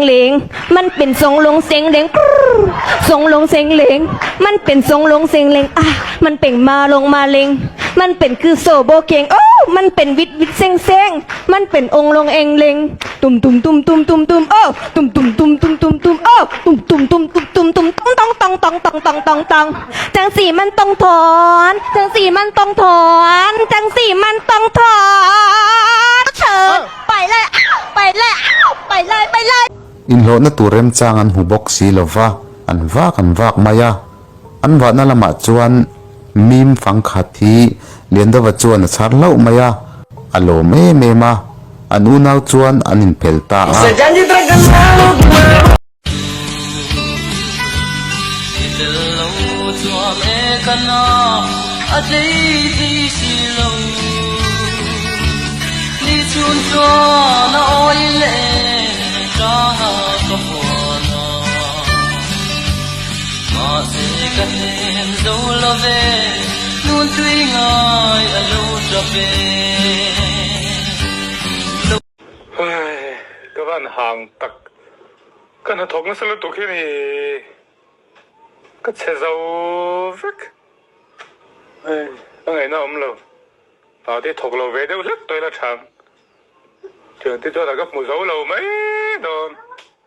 Leng มันเป็นทรงลงเสียงเลงกรูทรงลงเสียงเลงมันเป็นทรงลงเสียงเลงอ่ะมันเป็นมาลงมาเลงมันเป็นคือโซโบเคงโอ้มันเป็นวิทวิทเซ็งเซ็งมันเป็นองค์ลงเองเลงตุ่มตุ่มตุ่มตุ่มตุ่มตุ่มโอ้ตุ่มตุ่มตุ่มตุ่มตุ่มตุ่มโอ้ตุ่มตุ่มตุ่มตุ่มตุ่มตุ่มตองตองตองตองตองตองตองจังสีมันต้องถอนจังสีมันต้องถอนจังสีมันต้องถอนเชิญไปเลยอ้าวไปเลยอ้าวไปเลยไปเลย Inhlawhna tur remchang an hmu bawk si lo va, an vak an vak mai a. An vahna lamah chuan mim fang khat hi Liandova chuan a chhar hlauh mai a, a lawm em em a, an unau chuan an inphel ta a. Ka van hang tak. Ka hnathawk nasa lutuk hi ni ka chhe zo vek. Hei ka ngaihna awm lo. Hna te thawk lo ve deuh hlek tawh ila tha ang. Thian te chuan a ka hmu zo lo mai dawn.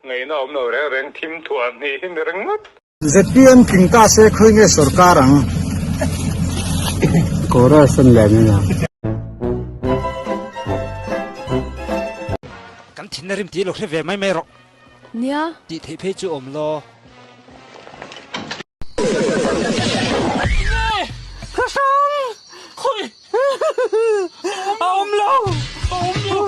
Ngaihna awm lo reng reng thim thuah hnih hi ni ringawt. ZPM tling ta se khawi nge sorkar ang? Chorus an lian in a. Kan thinna rim tih lo hre ve mai mai rawh. Nia. Tih theih phei chu awm law. Ka hrang! Khawi! A awm lo! A awm lo!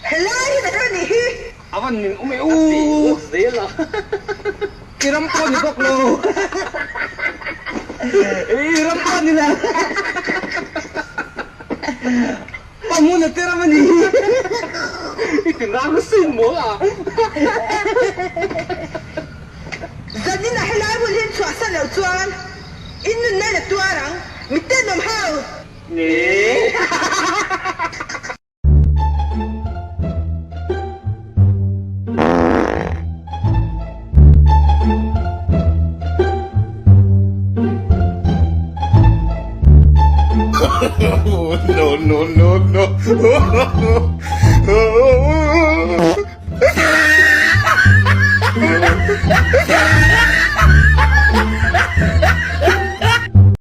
Helai hi ka nih hi. A van ning awm e u. Zel a. I ram pawh ni bawk lo. I ram pawh ni lo. Pa hmun a te ram a ni hi. I ti rang sin mawl a. Zanin a helai hmun hi chhuah san loh chuan in nunna la tuar ang. Mi tenawm ho. No no no no.